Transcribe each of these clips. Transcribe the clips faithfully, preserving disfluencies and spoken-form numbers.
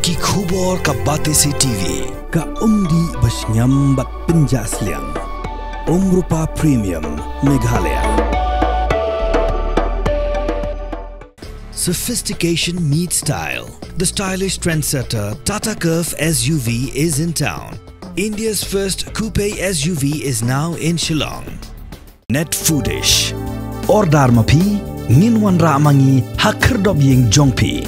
Ki khubor ka Batesi T V. Ka umdih ba shngiam bad pynjah sliang. Umrupa Premium, Meghalaya. Sophistication meets style. The stylish trendsetter Tata Curvv S U V is in town. India's first coupe S U V is now in Shillong. Net Foodish. Order ma phi, ngin wanrah ma ngi ha khyrdop ïing jong phi.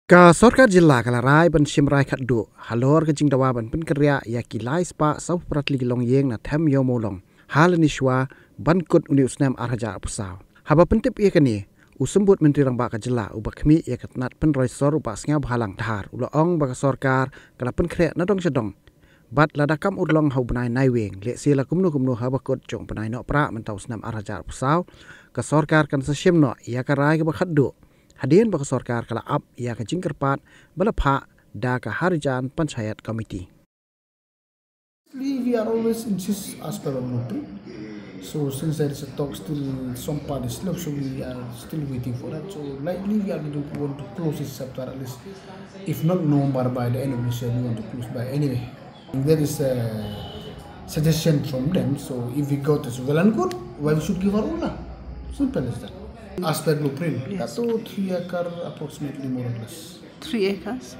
Ka sorkar jylla ka la rai ban shim rai khatduh halor ka jingdawa ban pynkynriah ïa ki lai spah saw phew phra tylli ki longïing na Them Ïew Mawlong ha lane shuwa ban kut une u snem ar hajar arphew saw. Haba pyntip ïa kane, u Symbud Myntri Rangbah ka jylla uba khmih ïa ka tnat pynroi sor u Bah Sniawbhalang Dhar u la ong ba ka sorkar ka la pynkhreh na dong sha dong. Bad lada kam urlong ha u bnai Naiwieng, lehse la kumno kumno haba kut jong u bnai Nohprah mynta u snem ar hajar arphew saw, ka sorkar kan sa shim noh ïa ka rai kaba khatduh. Hadien ba ka sorkar ka la ap ïa ka jingkyrpad ba la phah da ka Harijan Panchayat Committee. We are always insist as per our blueprint. So since there is a talk still, some part is left, so we are still waiting for that. So likely we are going to want to close this chapter at least, if not November, by the end of this year we want to close by anyway. There is a suggestion from them, so if we got this well and good, why we should give our Ullah? Simple as that. As per blueprint, yes. That too three acre approximately, more or less. Three acres?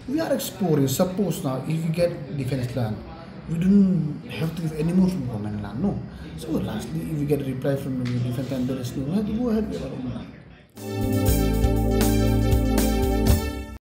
We are exploring. Suppose now, if we get defense land, we don't have to give any more from government land, no. So lastly, if we get a reply from the defense land, there is no, we have to go ahead with our own land.